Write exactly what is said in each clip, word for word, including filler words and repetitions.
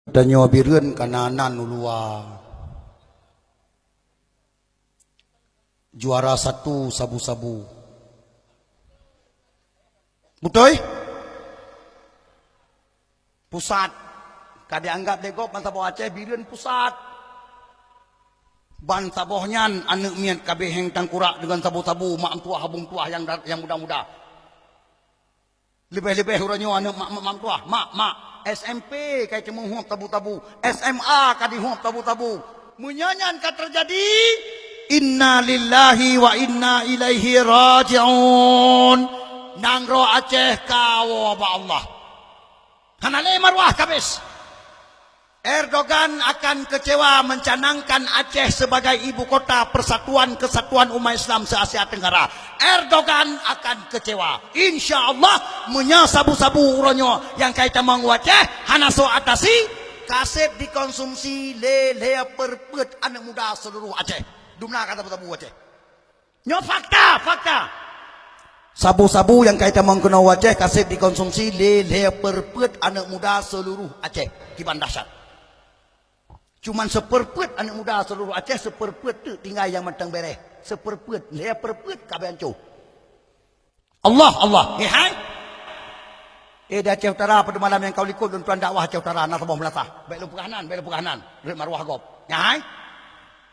Tanyoe Bireuen ka na nan u luwa. Juara satu sabu-sabu. Beutôi? Pusat. Ka jianggab lé gob bansaboh Aceh Bireuen pusat. Bansaboh nyan aneuk miet ka beuheng tangkurak deungon sabu-sabu, mak meutuah, abu meutuah nyang da-, nyang muda-muda. Leubeh-leubeh uroe nyoe aneuk mak, mak, mak meutuah, mak, mak, S M P ka jiteumeung hôb sabu-sabu, S M A ka jihôb sabu-sabu. Meunyoe nyan ka teujadi, inna lillahi wa inna ilaihi raji'un. Nanggroe Aceh ka woe bak Allah. Hana lé maruah ka abéh. Erdogan akan kecewa mencanangkan Aceh sebagai ibu kota persatuan kesatuan umat Islam se-Asia Tenggara. Erdogan akan kecewa. Insya Allah, meunyoe sabu-sabu uroe nyoe nyang ka itamong u Aceh hana soe atasi, ka sép dikonsumsi lé lhèe perpeuet aneuk muda seuluruh Aceh. Dumna ka sabu-sabu u Aceh. Nyoe fakta, fakta. Sabu-sabu nyang ka itamong keunoe u Aceh ka sép dikonsumsi lé lhèe perpeuet aneuk muda seuluruh Aceh. Kiban dahsyat. Cuman seuperpeuet aneuk muda seuluruh Aceh, seuperpeuet teuk tinggai nyang mantong bèrèh. Seuperpeuet, lhèe perpeuet ka beuancô. Allah, Allah. Eh, hai. Eh, di Aceh Utara, pada malam nyang ka u likot lôn tuan dakwah Aceh Utara, na saboh meulasah. Bèk lôn peugah nan, bèk lôn peugah nan. Rhot maruah gob. Nyan hai.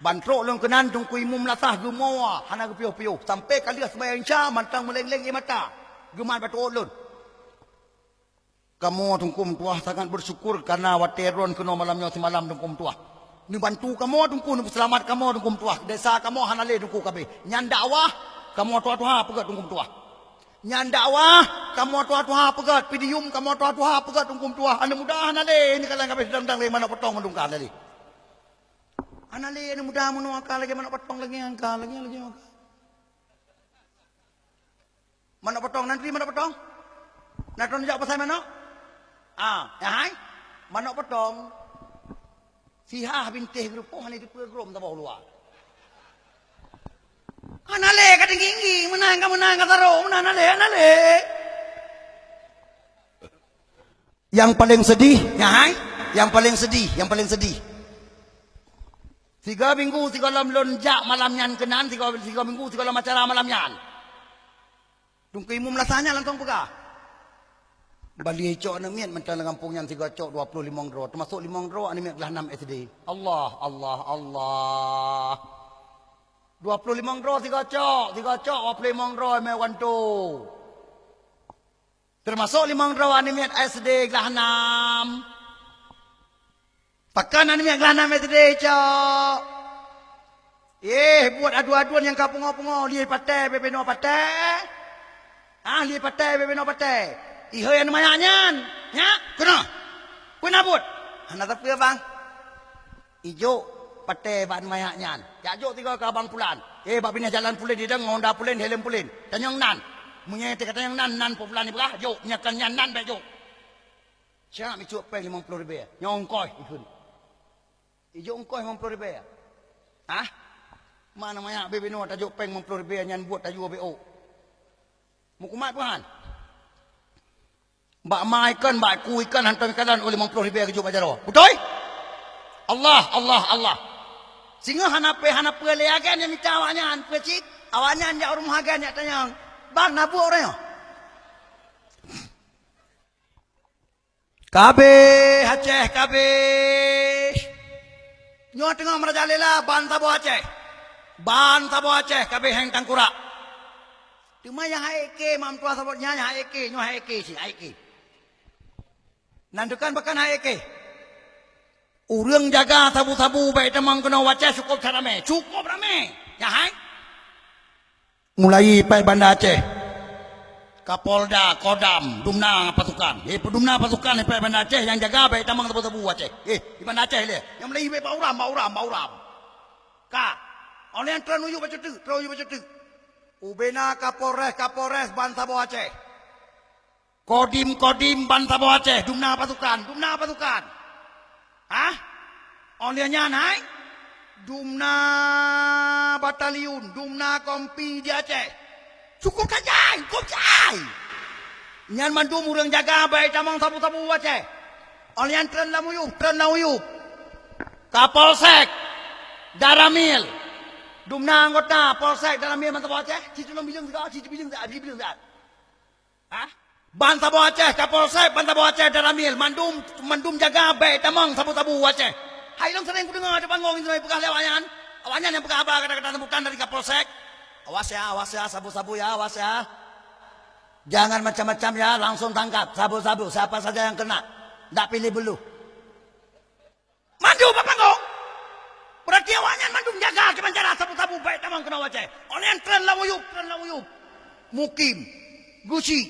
Ban trok lôn keunan Teungku Imum Meulasah geumoe, hana geupiôh-piôh. Sampoe ka lheueh seumayang Isya, mantong meuleng-leng ié mata. Geumat bak tuôt lôn. Kamoe Teungku Meutuah sangat bersyukur karena watèe droen keunoe malam nyoe simalam Teungku Meutuah. Neubantu kamoe Teungku, neupeuseulamat kamoe Teungku Meutuah. Desa kamoe hana lé Teungku ka abéh. Nyan dakwah kamoe tuha-tuha peugöt Teungku Meutuah. Nyan dakwah kamoe tuha-tuha peugöt, pidium kamoe tuha-tuha peugöt Teungku Meutuah. Aneuk muda hana lé, neukalon ka abéh seudang-dang lé manok potong mandum ka hana lé. Hana lé aneuk muda meunoe ka lagèe manok potong, lagèe nyan ka, lagèe nyan, lagèe nyan ka. Manok potong, nan teubi manok potong? Na droen jak pasai manok? Ah, nyan hai. Manok potong. Sihah bintéh geurupoh hana teupeue grom saboh luwa. Hana lé ka tinggi-tinggi, meunan ka meunan ka sarok, meunan hana lé, hana lé. Nyang paleng seudih, nyan hai, nyang paleng seudih, nyang paleng seudih. Sigoe minggu sigohlom lôn jak malam nyan keunan, sigoe, sigoe minggu sigohlom acara malam nyan. Teungku Imum Meulasah nyan langsong peugah, "Bali cok aneuk miet mantong lam gampông nyan sigoe cok dua ploh limong droe, teumasok limong droe aneuk miet glah nam S D." Allah, Allah, Allah. Dua ploh limong droe sigoe cok, sigoe cok dua ploh limong droe meuwanto. Teumasok limong droe aneuk miet S D glah nam. Pakon aneuk miet glah nam S D, cok? Eh, buet aduen-aduen nyang ka pungo-pungo, lheueh patéh, bèk pinoe patéh. Ah, lheueh patéh, bèk pinoe patéh. Ihôi aneuk manyak nyan. Nyak, keunoe. Peue na buet? Hana sapeue, Bang. Ijok patéh bak manyak nyan. Jak jok sigoe keu abang pulan. Eh, bak binéh jalan pulen, idong ngon honda pulen, helem pulen. Tanyong nan. Meunyoe teuka tanyong nan, nan po pulan ipeugah, jok. Meunyoe kon nyan nan, bèk jok. Siap ijok péng limong ploh ribèe. Nyoe ongkoh ikheun. Ijok ongkoh limong ploh ribèe. Hah? Mana manyak bèk pinoe tajok péng limong ploh ribèe nyan buet tajua bèk ôk. Meukumat peuhan. Bak ma ikon, bak ku ikon, hantom ikalon, oh, limong ploh ribèe geujok bak jaroe. Beutôi? Allah, Allah, Allah. Singoh hana pé, hana peue lé agen nyang mita awaknyan, peue cit? Awaknyan jak u rumoh agen jak tanyong, "Bang, na buet uroe nyoe?" Ka abéh, Aceh, ka abéh. Nyoe teungoh meurajalela ban saboh Aceh. Ban saboh Aceh ka abéh heng tangkurak. Teuma nyang han ék ké, mak meutuah saboh nyan, nyang han ék ké, nyoe han ék ké cit, han ék ké. Nan teukan pakon han ék ké. Ureueng jaga sabu-sabu bak itamong keunoe u Aceh cukôp that ramé, cukôp ramé. Nyan hai. Mulai peuet Banda Aceh. Kapolda, Kodam, dumna pasukan. Eh, dumna pasukan peuet Banda Aceh nyang jaga bak itamong sabu-sabu u Aceh. Eh, di Banda Aceh lé. Nyang mulai bak Uram, bak Uram, bak Uram. Ka. Awaknyan trön u Bacut Teuk, trön u Bacut Teuk. Ubena Kapolres, Kapolres ban saboh Aceh. Kodim, Kodim ban saboh Aceh, dumna pasukan, dumna pasukan. Hah? Óh lheueh nyan hai? Dumna bataliun, dumna kompi di Aceh. Cukôp that jai, cukôp jai. Nyan mandum ureueng jaga bak itamong sabu-sabu u Aceh. Awaknyan treun lam uyueb, treun lam uyueb. Kapolsek Daramil. Dumna anggota Polsek Daramil ban saboh Aceh, ci tulông bileueng sigoe, ci bileueng siat, ci bileueng siat. Hah? Ban saboh Aceh, Kapolsek ban saboh Aceh Daramil, mandum, mandum jaga bèk tamong sabu-sabu Aceh. Hai lôn seuring kudeungoe di panggong nyoe peugah lé awaknyan. Awaknyan nyang peugah haba kata-kata sambutan dari Kapolsek. Awas ya, awas ya, sabu-sabu ya, awas ya. Jangan macam-macam ya, langsung tangkap sabu-sabu, siapa saja yang kena. Ndak pilih buluh. Mandum bak panggong. Berarti awaknyan mandum jaga kiban cara sabu-sabu bèk tamong keunoe u Aceh. Awaknyan treun lam uyueb, treun lam uyueb. Mukim, geuchik,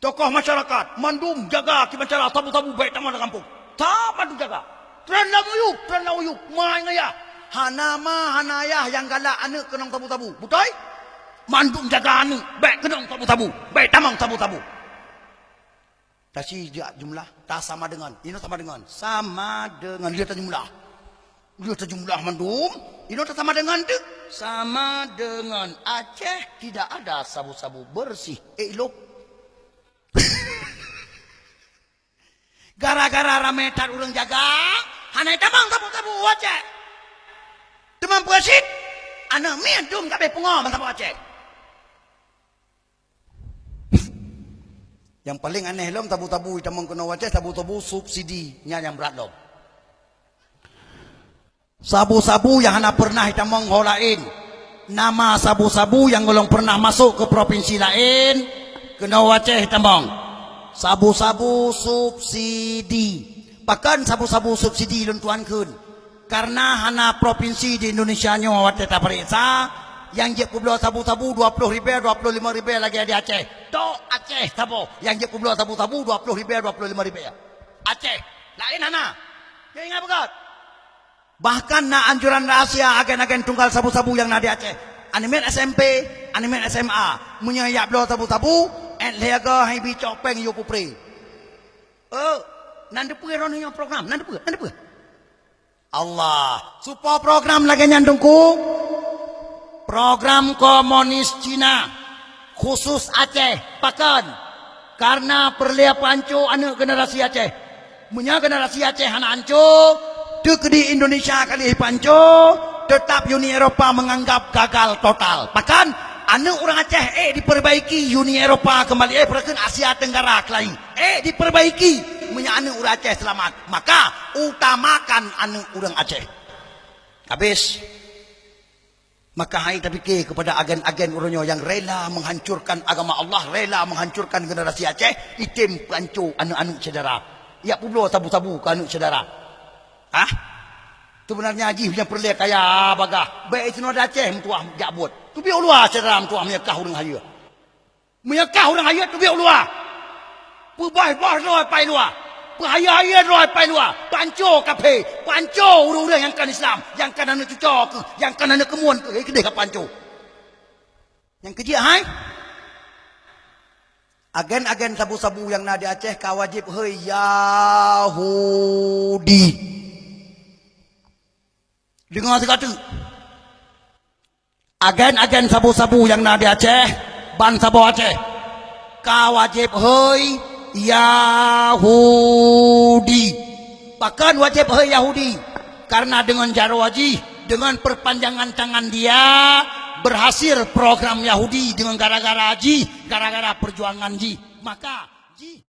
tokoh masyarakat, mandum jaga kiban cara sabu-sabu bèk tamong lam gampông. Sa mandum jaga. Treun lam uyueb, treun lam uyueb. Ma ngon yah. Hana ma, hana yah nyang galak aneuk keunong sabu-sabu. Beutôi? Mandum jaga aneuk, bèk keunong sabu-sabu, bèk tamong sabu-sabu. Taci jak jumlah, tasama deungon. Inoe sama deungon. Sama deungon. Lheueh tajumlah. Lheueh tajumlah mandum. Inoe tasama deungon teuk. Sama deungon Aceh tidak ada sabu-sabu, bersih. Eh, ilôh. Gara-gara ramé that ureueng jaga, hana tamong sabu-sabu u Aceh. Teuma peue cit, aneuk miet dum ka abéh pungo ban sabu Aceh. Nyang paleng aneh lom, sabu-sabu itamong keunoe u Aceh, sabu-sabu subsidi, nyan nyang brat lom. Sabu-sabu nyang hana peureunah itamong ho laén. Nama sabu-sabu nyang golom peureunah masôk keu propinsi laén, keunoe u Aceh itamong. Sabu-sabu subsidi. Pakon sabu-sabu subsidi lôn tuan kheun? Karena hana propinsi di Indonesia nyoe watèe tapareksa, nyang jeuet peubloe sabu-sabu dua ploh ribèe, dua ploh limong ribèe lagèe di Aceh. Tok Aceh saboh nyang jeuet peubloe sabu-sabu dua ploh ribèe, dua ploh limong ribèe. Aceh, laén hana. Nyan ingat beugöt. Bahkan na anjuran rahasia agen-agen tunggal sabu-sabu nyang na di Aceh. Aneuk miet S M P, aneuk miet S M A, meunyoe jak bloe sabu-sabu, èt lhèe go han ibi cok pèng yue pupré. Oh, nan teupeue droeneuh nyoe program, nan teupeue, nan teupeue. Allah, soe po program lagèe nyan Teungku? Program komunis Cina, khusus Aceh. Pakon? Karena peureulèe peuhanco aneuk generasi Aceh. Meunyoe generasi Aceh hana hanco, teukeudi Indonesia ka lheueh peuhanco, teutap Uni Eropa menganggap gagal total. Pakon? Aneuk ureueng Aceh ék dipeurbaiki, Uni Eropa keumbali, eh, peureukeuen Asia Tenggara keulayi. Eh, dipeurbaiki meunyoe aneuk ureueng Aceh seulamat, maka utamakan aneuk ureueng Aceh. Habis. Maka hai tapike keupada agen-agen uroe nyoe nyang rela menghancurkan agama Allah, rela menghancurkan generasi Aceh, item peuhanco aneuk-aneuk syedara. Jak peubloe sabu-sabu keu aneuk syedara. Hah? Seubeunarnya jih nyang peureulèe kaya bagah. Bèk sinoe di Aceh meutuah jak buet. Teubiet u luwa syedara meutuah meunyeukah ureueng hayeue. Meunyeukah ureueng hayeue teubiet u luwa. Peuboh-boh droe pai luwa. Peuhayeue-hayeue droe pai luwa. Peuhanco kaphé. Peuhanco ureueng-ureueng nyang kon Islam. Nyang kon aneuk cuco keuh. Nyang kon aneuk keumuen keuh. Keudeh ka peuhanco. Nyang keujeuet hai. Agen-agen sabu-sabu nyang na di Aceh ka wajéb hôi Yahudi. Deungoe sigoe teuk. Agen-agen sabu-sabu nyang na di Aceh, ban saboh Aceh, ka wajéb hôi Yahudi. Pakon wajéb hôi Yahudi? Karena deungon jaroe jih, deungon perpanjangan tangan dia, berhasil program Yahudi deungon gara-gara jih, gara-gara perjuangan jih. Maka jih